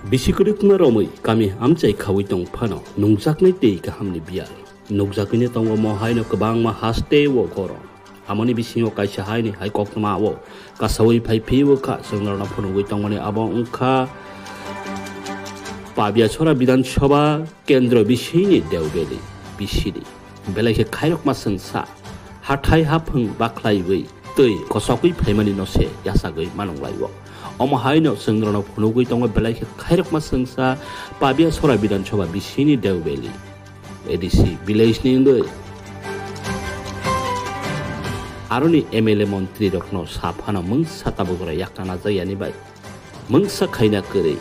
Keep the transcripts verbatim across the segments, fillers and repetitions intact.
Bisi kwrwkma romwi kami amchai khaui tong phano nungjaknai tei kahamni biyal nukjagwino tongo, omo haino kwbangma haste o gorom. Amoni bisingo kaisa haini hai koktwma o kasaui phai phiywi kha, chwng norokno phunugwi tongmani abo wngkha Pabiachora Bidhan Sabha Kendro bisini Deobeli bisini belai khe khairokma swngsa hathai haphwng bakhlaiwi twi kosogwi phaimani no se yachagwi manung lai o. Omo haino chwng norokno phunugwi tongo, belai khe khairokma swngsa Pabiachora Bidhan Sabha bisini Deobeli A D C village ni wngwi aroni M L A montri rokno sa phano mungsa tabuk rai yakna najakyani bai mungsa khaina kwrwi.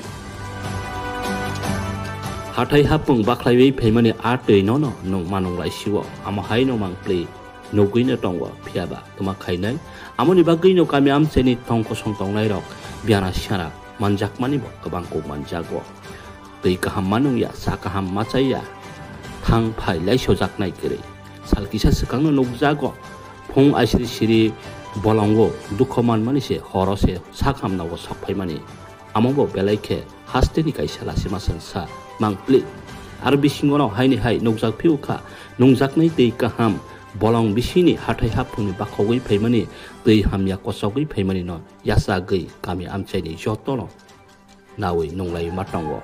Hathai haphwng bakhlaiwi phaimani a twi nono nwng manung lai sio, amo haino mangpli nugwino tongo, phiyaba twma khainai. Amoni bagwino kami amchaini tong kosong tongnairok biyana siana manjakmani bo kwbang kuk manjago. Twi kaham manungya, cha kaham machaiya, thang phai laisojaknai kwrwi. Sal kisa swkangno nukjago, phung aisiri siri bolongo dukho manmani se horo se sak hamnago sok phaimani. Amo bo belai khe hasteni kaisa lachima swngsa mangpli. Aro bisingono haini hai nukjak phiyok kha, nungjaknai twi kaham bolong bisini hathai haphungni bakhogwi phaimani, twi hamya kochogwi phaimanino yachagwi kami amchaini jotono nawi nunglaiwi ma tongo.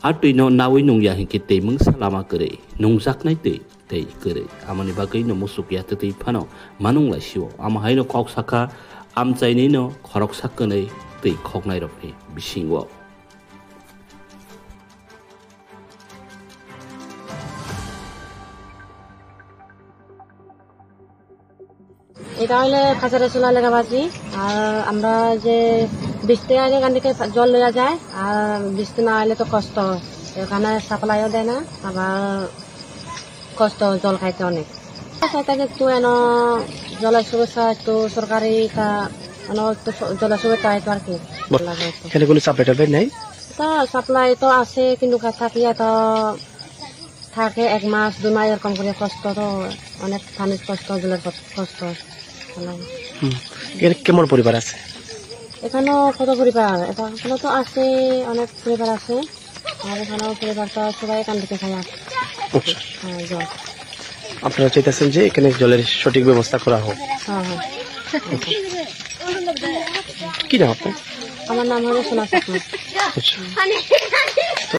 A twino nawi nungya hinkhe tei mungsa lama kwrwi, nungjaknai twi tei kwrwi. Amoni bagwino musuk ya twtwi phano manung lai sio. Amo haino kok sakha amchainino khoroksa kwnwi twi khoknairokni bisingo. এটা হলে খাজারে চুলা লেগাবাজি। আর আমরা যে বৃষ্টি আগে এখান থেকে জল লইয়া যায়, আর বৃষ্টি না হলে তো কষ্ট হয়, এখানে সাপ্লাইও দেয় না, আবার কষ্ট জল খাইতে অনেক। সেটা একটু এন জলের সুবিধা, একটু সরকারি তা মানে একটু স- জলের সুবিধা হয়তো আর কি। বল- লাগে একটু। এখানে কোনো সাপ্লাই টাপ্লাই নেই? তা সাপ্লাই তো আছে, কিন্তু কা- থাকিয়া তো থাকে এক মাস দুই মাস এরকম করে কষ্ট তো, অনেক পানির কষ্ট, জলের কত- কষ্ট। ভালো। হুম। এখানে কেমন পরিবার আছে? এখানেও কত পরিবার, এটা এখানে তো আছে, অনেক পরিবার আছে। আর এখানেও পরিবার তো সবাই এখান থেকে খায় আর। আচ্ছা। হ্যাঁ, জল। আপনারা চাইতেছেন যে এখানে জলের সঠিক ব্যবস্থা করা হোক? হ্যাঁ, হ্যাঁ। কি নাম আপনার? আমার নাম হলো সোনা চাকমা। আচ্ছা।